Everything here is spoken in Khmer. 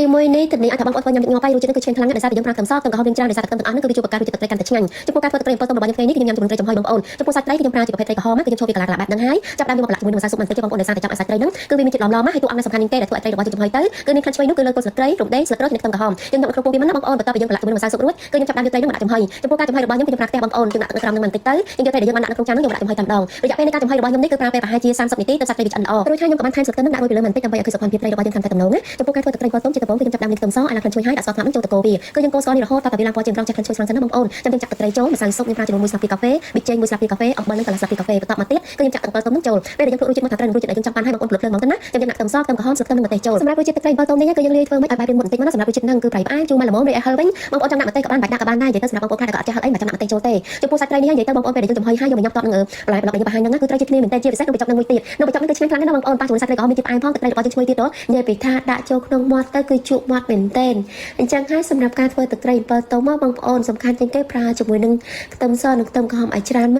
ទីមួយនេះធានាឲ្យថាបងប្អូនធ្វើញ៉ាំញឹកញាប់ហើយរសជាតិនេះគឺឆ្ងាញ់ខ្លាំងណាស់ដោយសារតែយើងប្រើខ្ទឹមសខ្ទឹមក្រហមរៀងច្រើនដោយសារតែខ្ទឹមទាំងអស់ហ្នឹងគឺវាជួយបង្កើតរសជាតិទឹកត្រីកាន់តែឆ្ងាញ់ចំពោះការធ្វើទឹកត្រីអំពិលទុំរបស់ខ្ញុំថ្ងៃនេះគឺខ្ញុំញ៉ាំជាមួយត្រីចំហុយបងប្អូនចំពោះសាច់ត្រីគឺខ្ញុំប្រើជាប្រភេទត្រីក្រហមគឺខ្ញុំឈូសវាកន្លះកន្លះបែបហ្នឹងហើយចាប់ដើមយកមកប្រឡាក់ជាមួយនឹងម្សៅស៊ុបបន្តិចបងប្អូនដោយសារតែចង់ឲ្យសាច់ត្រីហ្នឹងគឺវាមានជាតិឡមៗហើយតួអង្គសំខាន់ជាងគេដែលធ្វើឲ្យត្រីរបស់យើងចំហុយទៅគឺមានក្លិនឈ្ងុយនោះគឺលើគល់ស្លឹកគ្រៃរំដេងស្លឹកក្រូចនិងខ្ទឹមក្រហមយើងយកក្នុងពោះវាមិនណាបងប្អូនបន្ទាប់ពីយើងប្រឡាក់ជាមួយនឹងម្សៅស៊ុបរួចគឺខ្ញុំចាប់ដើមយកត្រីហ្នឹងមកដាក់ចំហុយចំពោះការចំហុយរបស់ខ្ញុំគឺខ្ញុំប្រើខ្ទះបងប្អូនយើងដាក់ទឹកនៅក្រោមហ្នឹងបន្តិចទៅយើងយកត្រីដែលយើងបានដាក់នៅក្នុងចានហ្នឹងយកមកដាក់ចំហុយតែម្ដងរយៈពេលនៃការចំហុយរបស់ខ្ញុំនេះគឺប្រើពេលប្រហែលជា30នាទីទៅសាច់ត្រីវាឆ្អិនល្អរួចហើយខ្ញុំក៏បានថែមស្លឹកខ្ទឹមហ្នឹងដាក់រួចពីលើបន្តិចដើម្បីឲ្យឃើញសោភ័ណភាពត្រីរបស់យើងកាន់តែទំនងណាចំពោះការធ្វើទឹកត្រីអំពិលទុំជាដំបូងគឺខ្ញុំចាប់ដើមលាយខ្ទឹមសឲ្យឡើងក្លិនឈ្ងុយហើយដាក់ស្ករត្នោតហ្នឹងចូលទៅកូរវាគឺយើងកូរស្ករនេះរហូតតតែវាឡើងពណ៌ជាងក្រោមចេះក្លិនឈ្ងុយខ្លាំងសិនណាបងប្អូនចាំយើងចាក់ទឹកត្រីចូលម្សៅស៊ុបខ្ញុំប្រើចំនួន1ស្លាបព្រាកាហ្វេប៊ីចេង1ស្លាបព្រាកាហ្វេអំបិលនិងកន្លះស្លាបព្រាកាហ្វេបន្តមកទៀតគឺខ្ញុំចាក់ទឹកអំពិលទុំហ្នឹងចូលពេលដែលយើងភ្លក់រសជាតិមកថាត្រូវនឹងរសជាតិដែលយើងចង់បានហើយបងប្អូនភ្លក់ភ្លើងហ្មងទៅណាចាំយើងដាក់ខ្ទឹមសខ្ទឹមក្រហមស្លឹកខ្ទឹមនិងម្ទេសចូលសម្រាប់រសជាតិទឹកត្រីអំពិលទុំនេះគឺយើងលាយធ្វើម៉េចឲ្យបែបរៀងមុតបន្តិចមកណាសម្រាប់រសជាតិហ្នឹងគឺប្រៃផ្អែមជូរមកល្មមរីឯហឹរវិញបងប្អូនចង់ដាក់ម្ទេសក៏បានបាច់ដាក់ក៏បានដែរនិយាយទៅសម្រាប់បងប្អូនខ្លះដែលក៏អត់ចេះហឹរអីមិនចាំដាក់ម្ទេសចូលទេចំពោះសាច់ត្រីនេះនិយាយទៅបងប្អូនពេលដែលយើងចំហុយហើយយកមកញ៉ាំតបនឹងបន្លែប្លុកដែលយើងបង្ហាញហ្នឹងគឺត្រូវជាតិគ្នាមែនតើជាពិសេសក្នុងបញ្ចុកនឹងមួយទៀតក្នុងបញ្ចុកហ្នឹងគឺឆ្ងាញ់ខ្លាំងណាស់បងប្អូនប៉ះជាមួយសាច់ត្រីក៏មានជាតិផ្អែមផងទឹកត្រីរបស់យើងឈ្ងុយទៀតទៅនិយាយពីថាដាក់ចូលក្នុងមាត់ទៅគឺជក់មាត់មែនទែនអញ្ចឹងហើយសម្រាប់ការធ្វើទឹកត្រីអំពិលទុំបងប្អូនសំខាន់ជាងគេប្រើជាមួយនឹងខ្ទឹមសនិងខ្ទឹមក្រហមឲ្យច្រើន។